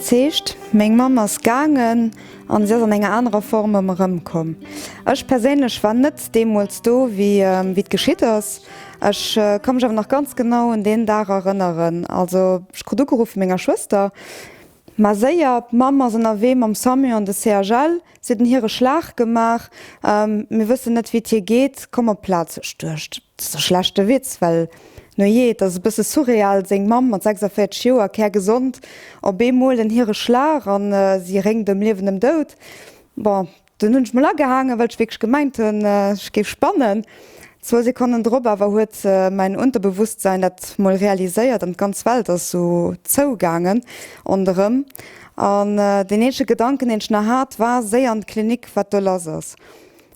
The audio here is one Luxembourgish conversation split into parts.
Iwwerzeegt, meng Mamm ass gaangen an si ass an enger anerer Form ëm erëmkomm. Ech perséinlech war net deemools do, wéi et geschitt ass. Ech ka mech awer nach ganz genau un deen Dag erënneren. Also ech krut ugeruff vu menger Schwëster, Ma séier, d'Mamm ass ënnerwee mam Samu an de CHL, si huet en Hireschlag gemaach, mir wëssen net wéi et hir geet, komm op d'Plaz. Ech duecht, dat ass e schlechte Witz, well no jee, et ass e bësse surreal, seng Mamm mat 46 Joer, kärgesond, op eemol en Hireschlag an si réngt ëm Liewen ëm Doud. Bon, Dunn hunn ech mol agehaangen, well ech wierklech gemengt hunn, ech géif spannen. Zwou Sekonnen drop awer huet mäin Unterbewusstsein dat mol realiséiert an d'ganz Welt ass sou zougaangen onderëm. An deen eenzege Gedanken, deen ech nach hat, war, séier an d'Klinik, wat do lass ass.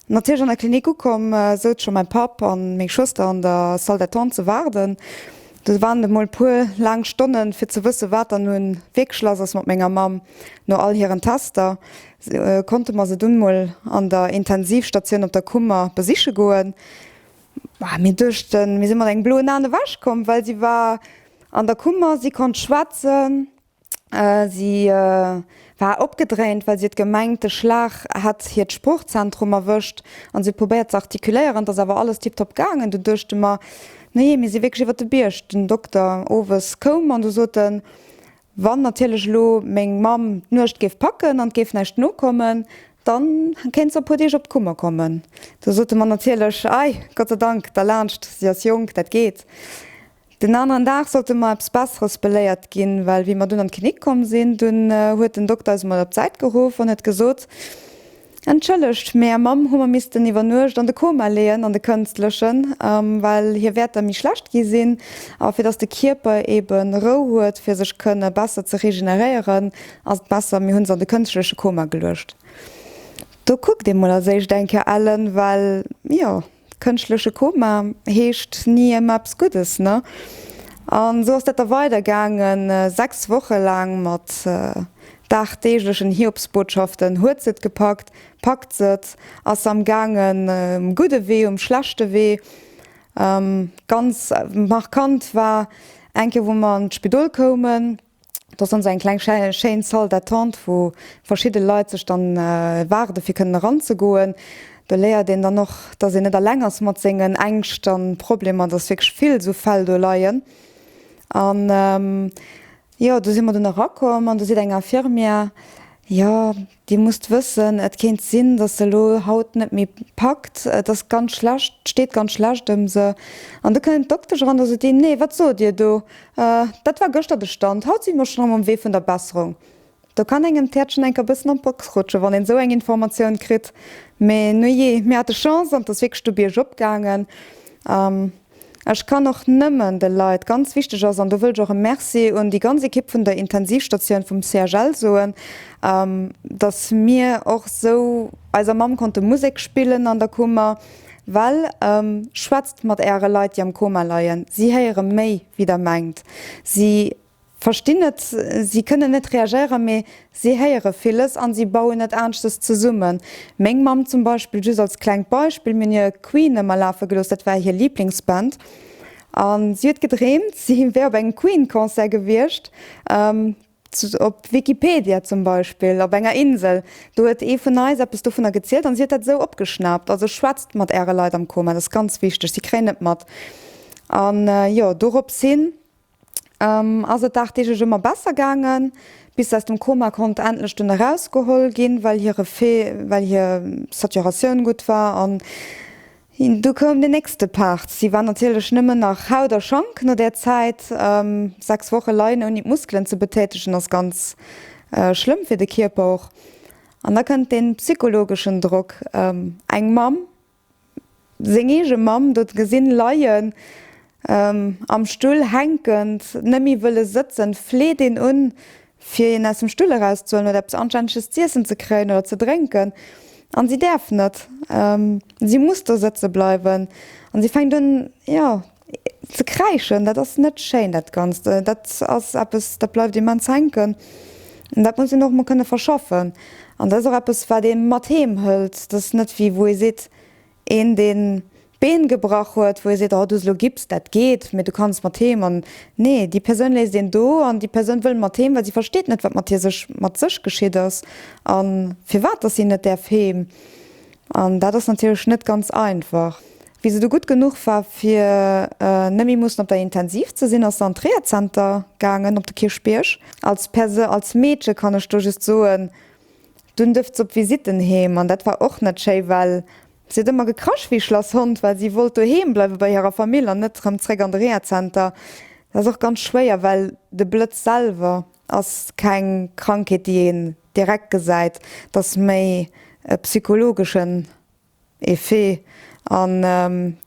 Natierlech an der Klinik ukomm, souz scho mäi Papp an meng Schwëster an der Salle d'attente ze waarden. Do waren et mol puer laang Stonnen, fir ze wëssen, wat dann nun wierklech lass ass mat menger Mamm no all hiren Tester. Konnte mer se dunn mol an der Intensivstatioun op der Kummer besiche goen. Mir duechten, mir si mat engem bloen Aen ewech komm, well si war an der Kummer, si konnt schwätzen, si war opgedréint, well si huet gemengt, de Schlag hätt hiert Sproochzentrum erwëscht an si huet probéiert ze artikuléieren. Et ass awer alles tiptop gaangen. Du duechte mer, nojee, mir si wierklech iwwer de Bierg. Den Dokter owes koum an du sot en, Wann natierlech elo meng Mamm d'Nuecht géif packen an 't géif näischt nokommen, dann kéint se e puer Deeg op d'Kummer kommen. Du sote mer natierlech, Ei, Gott sei Dank, derlaanscht, si ass jonk, dat geet. Den aneren Dag sollte mer eppes Besseres beléiert ginn, well wéi mer dunn an d'Klinik komm sinn, dunn huet den Dokter eis emol op d'Säit geruff an huet gesot, Entschëllegt, mee Är Mamm hu mer missten iwwer Nuecht an de Koma leeën, an de kënstlechen, well hir Wäerter méi schlecht gi sinn. A fir dass de Kierper ebe Rou huet, fir sech kënne besser ze regeneréieren, ass et besser, mir hu se an de kënschtleche Koma geluecht. Do kuckt ee mol als éischt eng Kéier ellen, well, jo. Kënschtleche Koma heescht ni ëmmer eppes Guddes, ne? An esou ass dat da weider gaangen, 6 Woche laang mat dagdeeglechen Hiobsbotschaften. Huet se et gepackt? Packt se et? Ass se am gaangen um gudde Wee, um schlechte Wee? Ganz markant war eng Kéier, wou mer an d'Spidol koumen. Et ass dann esou eng kleng schéin Salle d'attente, wou verschidde Leit sech dann waarde fir kënnen eranzegoen. Do léiert een dann och, dass een net alleng ass mat sengen Ängscht an Problemer, dass wierklech vill esou Fäll do leien. An jo, do si mer dunn erakomm an do seet eng Infirmière, jo, Dir musst wëssen, et kéint sinn, datt se elo haut net méi packt. Et ass ganz schlecht, et steet ganz schlecht ëm se. An du kënnt d'Doktesch eran, da sot déi, Nee, wat sot Dir do? Dat war gëschter de Stand, haut si mer schonn erëm um Wee vun der Besserung. Do kann engem d'Häerz schonn eng Kéier e bëssen an d'Box rutschen, wann een esou eng Informatioun kritt. Mee nujee, mir hate Chance an et ass wierklech du biergop gaangen. Ech kann och nëmmen de Leit, ganz wichteg ass, an do wëll ech och e Merci un déi ganz Ekipp vun der Intensivstatioun vum CHL soen, datt mir och esou eiser Mamm konnte Musek spillen an der Kummer, well schwätzt mat Äre Leit, déi am Koma leien, si héiere méi wéi Der mengt. Si Verstinn et, si kënnen net reagéieren, mee si héiere villes an si bauen et aneschtes zesummen. Meng Mamm zum Beispill, just als klengt Beispill, mir hunn hir Queen ëmmer lafe gelooss, dat war hir Liblingsband, a si huet gedreemt, si wär op engem Queen-Concert gewiescht, op Wikipedia zum Beispill, op enger Insel, do huet ee vun eis eppes dovunner gezielt an si huet dat esou opgeschnaapt. Also schwätzt mat äre Leit am Koma, dat ass ganz wichteg, si kréien et mat. An jo, dorops hin ass et dagdeeglech ëmmer besser gaangen, bis se aus dem Koma konnt endlech dunn erausgeholl ginn, well hire Fe well hir Saturatioun gutt war. An du koum den nächste Part. Si war natierlech nëmmen nach Haut a Schank no där Zäit. 6 Woche leien ouni d'Muskelen ze betätegen ass ganz schlëmm fir de Kierper och. An da kënnt dee psychologeschen Drock. Eng Mamm Seng eege Mamm do gesinn leien, am Stull hänkend, net méi wëlle sëtzen, fleet een un, fir een aus dem Stull erauszehuelen oder eppes Anstänneges z'iessen ze kréien oder ze drénken. An si däerf net. Si muss do sëtze bleiwen. An si fänkt un, jo, ze kräischen. Dat ass net schéin, dat Ganzt. Dat ass eppes, dat bleift immens hänken. An dat muss een och emol kënne verschaffen. An dat ass och eppes, wat ee mat heem hëlt. Dat ass net wéi wou ee seet, een, deen. D'Been gebrach huet, wou ee seet, oh du hues elo Gips, dat geet, mee du kanns mat heem. An nee, déi Persoun léisst een do an déi Persoun wëll mat heem, well si versteet net, wat mat hir sech, mat sech geschitt ass a firwat dass si net däerf heem. An dat ass natierlech net ganz einfach. Wéi se du gutt genuch war, fir net méi mussen op der Intensiv ze sinn, ass se an d'Rehazenter gaangen op de Kierchbierg. Als Perso, als Meedche kann ech do just soen, dunn duerft se op Visitten heem an dat war och net schéi, well Si huet ëmmer gekrasch wéi Schlasshond, well si wollt doheem bleiwe bei hirer Famill an net rëm zréck an de Rehazenter. Dat ass och ganz schwéier, well de Blëtz selwer ass keng Krankheet, déi een direkt gesäit. Et ass méi e psychologeschen Effet an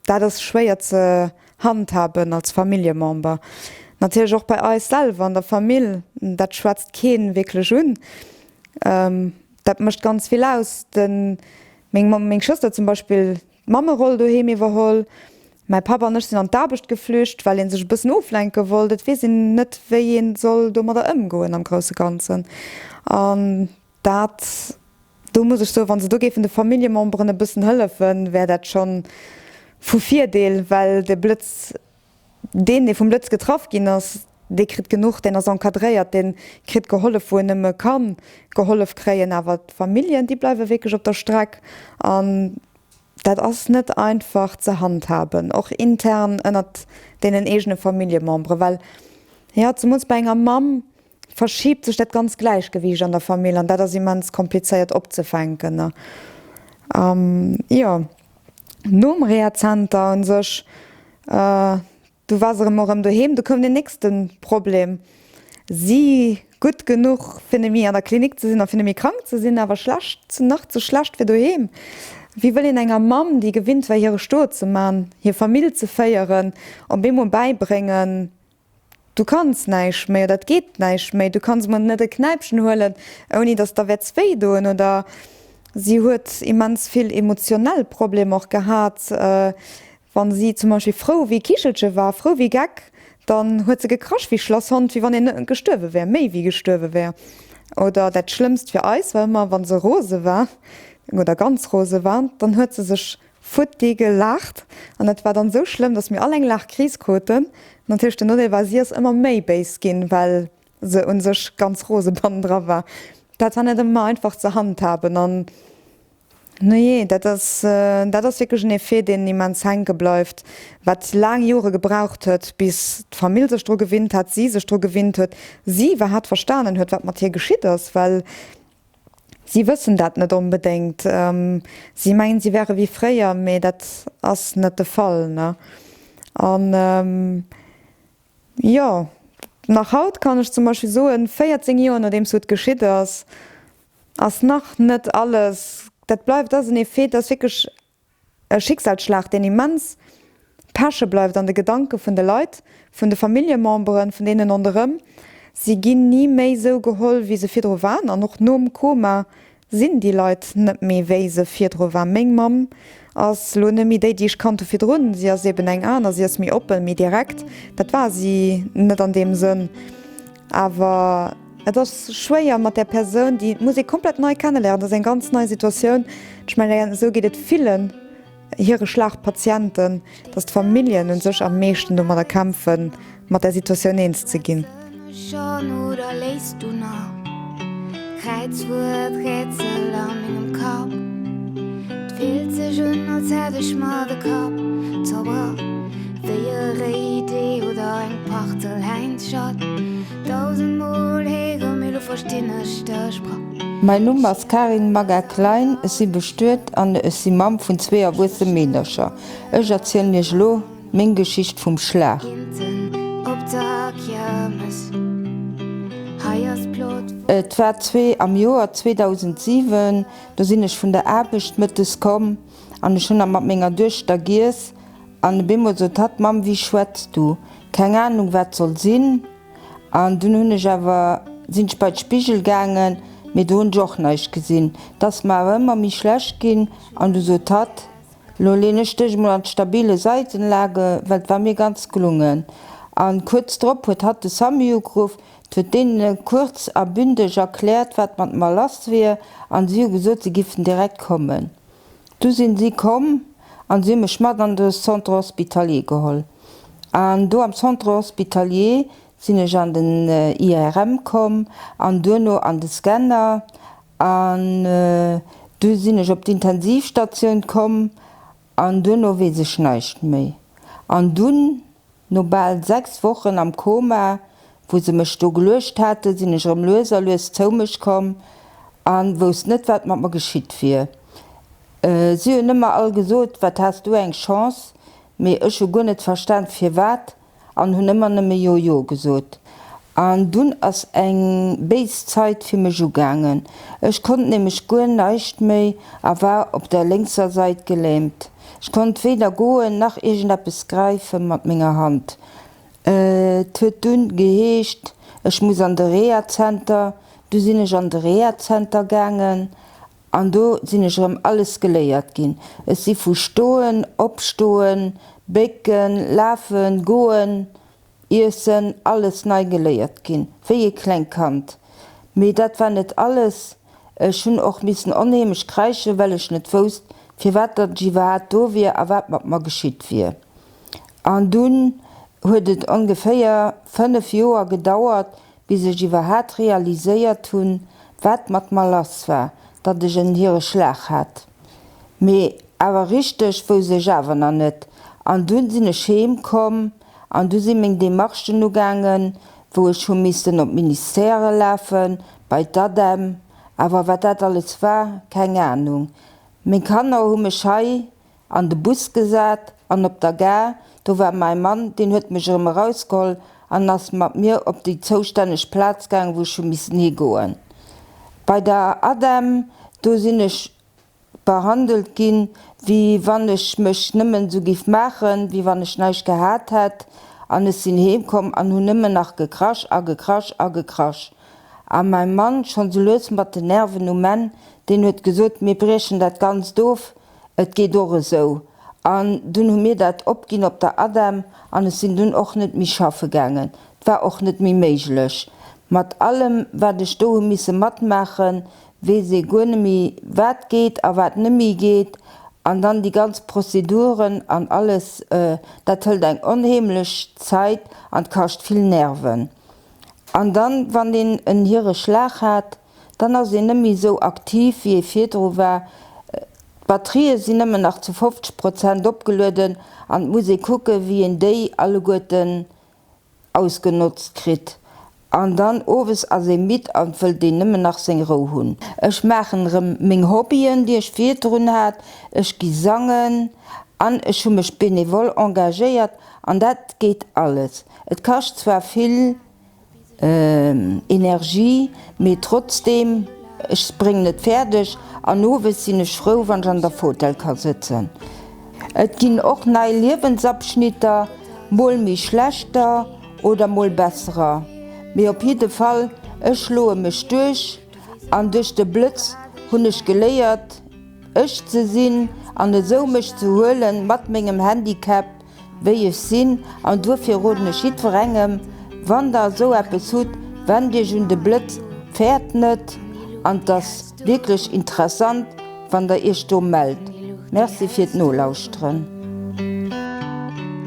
dat ass schwéier ze handhaben als Familljemember. Natierlech och bei eis selwer an der Famill, dat schwätzt kee wierklech un. Dat mécht ganz vill aus. De Meng Mamm, meng Schwëster zum Beispill, d'Mammeroll doheem iwwerholl. Mäi Papp an ech sinn an d'Aarbecht geflücht, well ee sech e bëssen oflenke wollt. Et weess een net, wéi ee soll domadder ëmgoen am grousse Ganzen. An dat, do muss ech soen, wa se do géifen de Familljememberen e bëssen hëllefen, wär dat schonn vu Virdeel, well de Blëtz Deen, dee vum Blëtz getraff ginn ass, dee kritt genuch, deen ass encadréiert, dee kritt gehollef, wou en nëmme ka gehollef kréien. Awer d'Familljen, déi bleiwe wierklech op der Streck. An dat ass net einfach ze handhaben, och intern ënnert deenen eegene Familljememberen. Well, jo, zemools bei enger Mamm verschiibt sech dat ganz Gläichgewiicht an der Famill an dat ass immens komplizéiert opzefänken. Jo, nom Rehazenter un sech, du war se erëm erëm doheem, du koum den nächste Problem, si gutt genuch fir net méi an der Klinik ze sinn a fir net méi krank ze sinn, awer schlecht, nach ze schlecht fir doheem. Wéi wëll een enger Mamm, déi gewinnt war hire Stot ze man, hir Famill ze féieren, op eemol bäibréngen, Du kanns näischt méi oder et geet näischt méi, du kanns emol net e Knäipchen huelen, ouni datt der wäerts wéi doen. Oder si huet immens vill emotionell Problemer och gehat. Wa si zum Beispill frou wéi e Kichelche war, frou wéi Geck, dann huet se gekrasch wéi Schlasshond, wéi wann een gestuerwe wär, méi wéi gestuerwe wär. Oder dat Schlëmmst fir eis war ëmmer, wa se rose war oder ganz rose war, dann huet se sech Futti gelaacht an dat war dann esou schlëmm, dass mir all eng Laachkris kruten. Natierlech den Nodeel war, si ass ëmmer méi béis ginn, well se un sech ganz rose bannendra war. Dat war net ëmmer einfach ze handhaben an nujee, dat ass dat ass wierklech en Effet, deen immens hänke bleift, wat laang Jore gebraucht huet, bis d'Famill sech dru gewinnt hat, si sech dru gewinnt huet, si iwwerhaapt verstanen huet, wat mat hir geschitt ass, well Si wëssen dat net onbedéngt. Si mengen, si wäre wéi fréier, mee dat ass net de Fall. An jo, nach haut kann ech zum Beispill soen, 14 Joer nodeems wou et geschitt ass, ass nach net alles, dat bleift, dat ass en Effet, dat ass wierklech E Schicksalsschlag, deen immens peche bleift an de Gedanke vun de Leit, vun de Familljememberen, vun deenen ronderëm. Si ginn ni méi esou geholl, wéi se virdru waren. An och nom Koma sinn déi Leit net méi, wéi se virdru waren. Meng Mamm ass elo net méi déi, déi ech kannt hu virdrun. Si ass eben eng aner, si ass méi oppen, méi direkt. Dat war si net an deem Sënn. Awer et ass schwéier mat där Persoun, déi muss ee komplett nei kenneléieren. Dat ass eng ganz nei Situatioun. Ech mengen, esou geet et villen Hiereschlagpatienten, datt d'Familljen u sech am meeschten domadder kämpfen, mat där Situatioun eens ze ginn. Mäin Numm ass Karin Maga Klein, ech si bestuet an ech si Mamm vun zwee erwuesse Meedercher. Ech erzielen iech elo meng Geschicht vum Schlag. Et war zwee am Joer 2007, do sinn ech vun der Aarbecht mëttes komm an ech hunn nach mat menger Duechter giess An op eemol sot hatt, Mamm, wéi schwätz du? Keng Ahnung, wat soll sinn. An dunn hunn ech awer, sinn ech bei d'Spigel gaangen, mee do hunn ech och näischt gesinn. 't ass mer awer ëmmer méi schlecht ginn. An du sot hatt, Lo leen ech dech emol an d'stabile Seitenlage, well 't war mir ganz gelungen. An kuerz drop huet hatt de Samy ugeruff, 't huet deenen kuerz a bündeg erkläert, wat mat mer lass wier, an si hu gesot, si giffen direkt kommen. Du sinn si komm. An si hu mech mat an de Centre hospitalier geholl. An do am Centre hospitalier sinn ech an den IRM komm an duerno an de Scanner. An du sinn ech op d'Intensivstatioun komm an duerno weess ech näischt méi. An dunn, no bal 6 Wochen am Koma, wou se mech do geluecht haten, sinn ech erëm lues a lues zou mech komm a wousst net, wat mat mer geschitt wier. Si hunn ëmmer all gesot, Wat has du eng Chance, mee ech hu guer net verstan firwat an hunn ëmmer nëmme Jo, Jo gesot. An dunn ass eng béis Zait fir mech ugaangen. Ech konnt nämlech guer naischt méi a war op der lénkser Sait gelähmt. Ech konnt weder goen nach iergendeppes gräife mat menger Hand. Et huet dunn geheescht, ech muss an de Rehazenter. Du sinn ech an de Rehazenter gaangen An do sinn ech erëm alles geléiert ginn. Ech si vu stoen, opstoen, bécken, lafen, goen, iessen, alles nei geléiert ginn, wéi e klengt Kand. Mee dat war net alles, ech hunn och missen onheemlech kräischen, well ech net wousst, firwat datt ech iwwerhaat do wier a wat mat mer geschitt wier. An dunn huet et ongeféier 5 Joer gedauert, bis ech iwwerhaat realiséiert hunn, wat mat mer lass war, datt ech en Hireschlag hat. Mee awer richteg wousst ech awer nach net. An dunn sinn ech heem komm an du si meng Demarchen ugaangen, wou ech hu missten op d'Ministèrë lafen, bei d'ADEM, awer wat dat alles war, keng Ahnung. Meng Kanner hu mech hei An de Bus gesat an op der Gare, do war mäi Mann, deen huet mech erëm erausgeholl an ass mat mir op déi zoustänneg Plaz gaangen, wou ech hu missen higoen. Bei der ADEM, do sinn ech behandelt ginn, wéi wann ech mech nëmmen esou giff maachen, wéi wann ech näischt gehat hätt. An ech sinn heem komm an hunn nëmmen nach gekrasch a gekrasch a gekrasch. A mäi Mann, schonn esou lues mat den Nerven um Enn, deen huet gesot, mir briechen dat Ganzt of, Et geet och esou. An dunn hu mir dat opginn op der ADEM an ech sinn dunn och net méi schaffe gaangen. Et war och net méi méiglech. Mat allem, wat ech do hu misse matmaachen, weess ee guer net méi, wat geet a wat net méi geet. An dann déi ganz Prozeduren an alles, dat hëlt eng onheemlech Zait an kascht vill Nerven. An dann, wann een en Hireschlag hat, Dann ass een net méi esou aktiv wéi ee virdru war. D'Batterië sinn nëmmen nach zu 50 Prozent opgelueden an et muss ee kucke wéi een déi alleguerten ausgenotzt kritt. An dann owes ass ee midd an wëllt een nëmmen nach seng Rou hunn. Ech maachen erëm meng Hobbyen déi ech virdrun hat, ech gi sangen an ech hu mech benevol engagéiert an dat geet alles. Et kascht zwar vill Energie, mee trotzdeem, ech bréngen et fäerdeg an owes sinn ech frou, wann ech an der Fotell ka sëtzen. Et ginn och nei Liewensabschnitter, mol méi schlechter oder mol besserer, mee op jidde Fall, ech schloe mech duerch an duerch de Blëtz hunn ech geléiert, ech ze sinn an esou mech ze huelen mat mengem Handicap, wéi ech sinn, an duerfir roden ech jiddwerengem, wann der esou eppes hutt, wennt iech un de Blëtz, fäert net, an 't ass wierklech interessant, wann der iech do mellt. Merci fir d'Nolauschteren.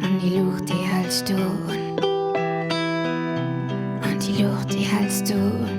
An déi Luucht déi häls du un. An déi Luucht déi häls du un.